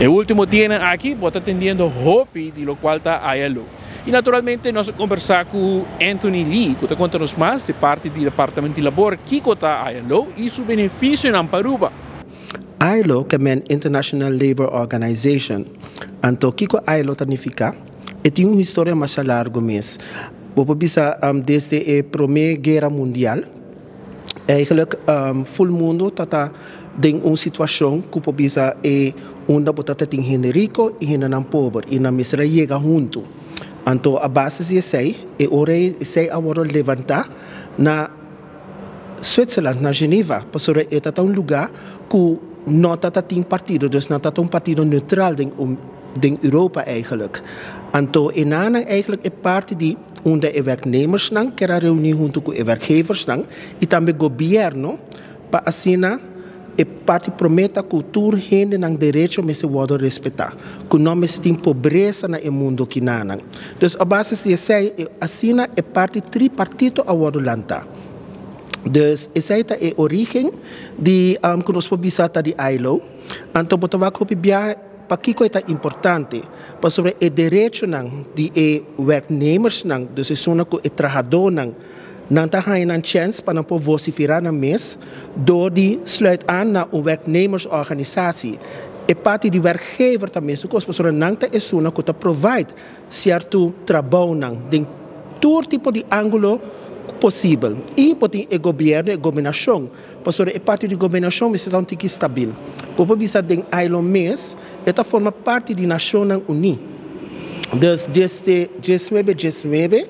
E ultimo dianan aki bo ta tendiendo hopi di locual ta ILO. Y naturalmente nos a conversa cu Anthony Lee cu ta conta nos mas di parti di Departamento di Labor kico ta ILO y su beneficionan pa Aruba. ILO ke men International Labor Organization. Anto kiko ILO ta nifiká? E tin un historia masha largu mes. Bo por bisa desde e Promé Guera Mundial eigenlijk ful mundu ta ta den un situashon ku por bisa e unda bo ta ta tin hende riko i hendenan pober i nan mester a yega huntu. Anto a base di esei e ora esei a wòrdu levantá na Switzerland, na Geneva, pasobra e ta ta un lugá ku no ta ta tin partido, dus nan ta ta un partido neutral den den Europa eigenlijk. Anto e nannan eigenlijk e parti di unda e werknemersnan ker a reuní huntu ku e werkgeversnan i tambe gobièrnu pa asina e parti promé ta ku tur hendenan derecho mester wòrdu respetá, ku no mester tin pobresa na e mundu kinanan. Dus a basis di esei asina e parti tripartito a wòrdu lantá. Dus esei ta e orígen di ku nos por bisa ta di ILO. Anto bo ta wak hopi biaha pakiko e ta importante, pasobra e derechonan di e werknemersnan, dus esunnan ku e trahadónan, nan ta haña nan chèns pa nan por vosiferá nan mes dor di sluit aan na un werknemersorganisatie. E parti di werkgever ta mesun kos, pasobra nan ta esunnan ku ta provide sierto trabounan den tur tipo di ángulo posibel. I bo tin e gobièrnu, e gobernashon, pasobra e parti di gobernashon mester ta un tiki stabil. Bo por bisa den ILO mes e ta forma parti di Nashonnan Uní. Dus desde diesnuebe diesnuebe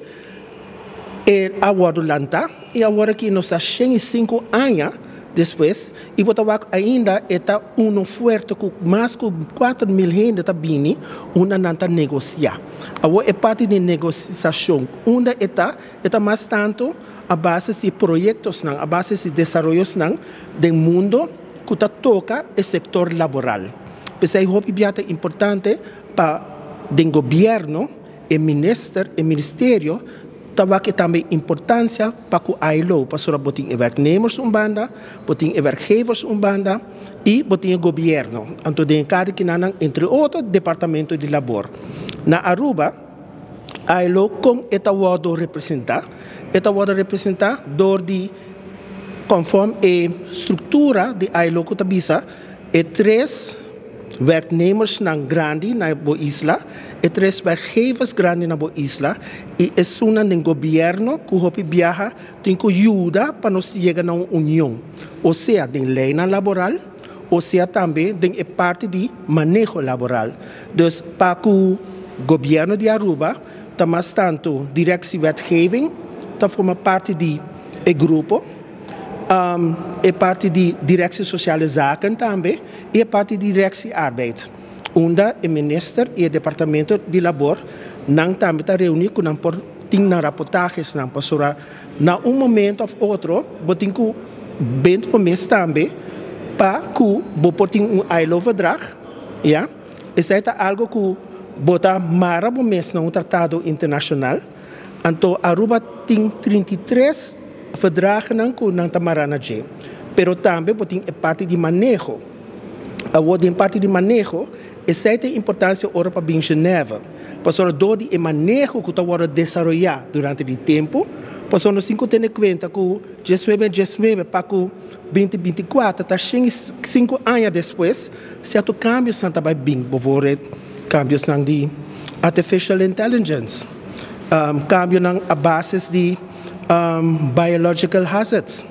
e a wòrdu lantá i awor aki nos ta 105 aña despues i bo ta wak ainda e ta uno fuerte ku mas ku 4000 hende ta bini unda nan ta negosiá. Awor e parti di negosiashon unda e ta, e ta mas tantu a basis di proyektosnan, a basis di desaroyosnan den mundo ku ta toka e sektor laboral. P'esei hopi bia ta importante pa den gobièrnu e minister, e ministerio ta wak e tambe importancia pa cu ILO, pasobra bo tin e werknemers un banda, bo tin e werkgevers un banda y bo tin e gobierno. Anto den e cada kinanan entre otro departamento di labor. Na Aruba ILO con e ta wordo representa? E ta wordo representa door di conform e structura di ILO cu ta bisa e tres werknemersnan grandi na bo isla, e tres werkgevers grandi na bo isla i esunnan den gobièrnu ku hopi biaha tin ku yuda pa nos yega na un union, osea den leinan laboral, osea tambe den e parti di maneho laboral. Dus pa ku gobièrnu di Aruba ta mas tantu Directie Wetgeving ta forma parti di e grupo, e parti di Directie Sociale Zaken tambe i e parti di Directie Arbeid, unda e minister i e departamento di labor nan tambe ta reuni ku nan por tin nan raportagesnan pasobra na un momento of otro bo tin ku bent bo mes tambe pa ku bo por tin un ILO verdrag, ya, esei ta algo ku bo ta mara bo mes na un tratado internashonal. Anto Aruba tin 33 verdragennan ku nan ta mará na dje. Pero tambe bo tin e parti di maneho. Awor den parti di maneho, esei ta e importansia ora pa bin Genève. Pasobra dor di e maneho ku ta wòrdu desaroyá durante di tempu, pasobra nos tin ku tene kuenta ku diesnuebe diesnuebe pa ku binti 24 ta 105 aña despues, sierto kambionan ta bai bin, bovoorbeeld kambionan di artificial intelligence, kambionan a basis di biological hazards,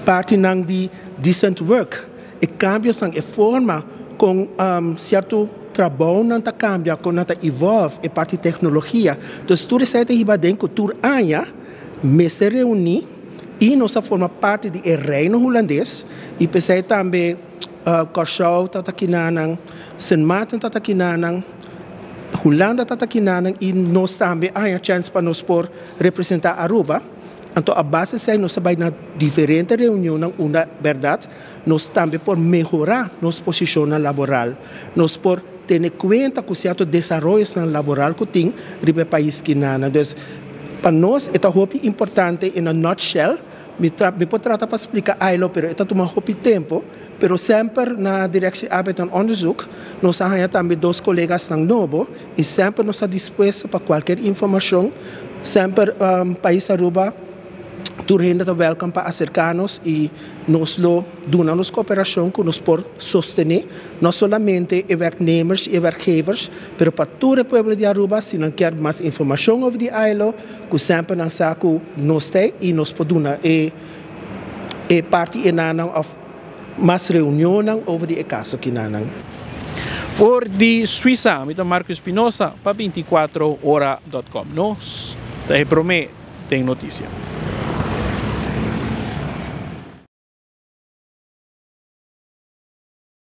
partinan di decent work, e kambionan, e forma kon sierto trabounan ta kambia, kon nan ta evolve, e parti teknologia. Dus tur esei ta hiba den ku tur aña mester reuní i nos ta forma parti di e Reino Hulandes i p'esei tambe Kòrsou ta ta kinanan, Sint Maarten ta ta kinanan, Hulanda ta ta kinanan i nos tambe a haña chèns pa nos por representá Aruba. Anto a base esei nos ta bai na diferente reunionnan unda bèrdat nos tambe por mehorá nos posishonnan laboral. Nos por tene kuenta ku sierto desaroyonan laboral ku tin riba e pais kinanan. Dus Pa nos e ta hopi importante. In a nutshell, mi por trata pa splica ILO, pero e ta tuma hopi tempo, pero semper na Directie Arbeid en Onderzoek, nos a haya tambe dos coleganan nobo y semper nos ta dispuesto pa cualkier informacion. Semper Pais Aruba, tur hende ta welcome pa acerca nos y nos lo duna nos cooperacion cu nos por sostene no solamente e werknemers y werkgevers, pero pa tur e pueblo di Aruba, si nan kier mas informacion over di ILO, cu semper nan sa cu nos t'ey y nos por duna e parti enanan of mas reunion over di e caso aki nan. For di Suiza, mi ta Marco Espinosa pa 24ora.com. Nos ta prome den noticia.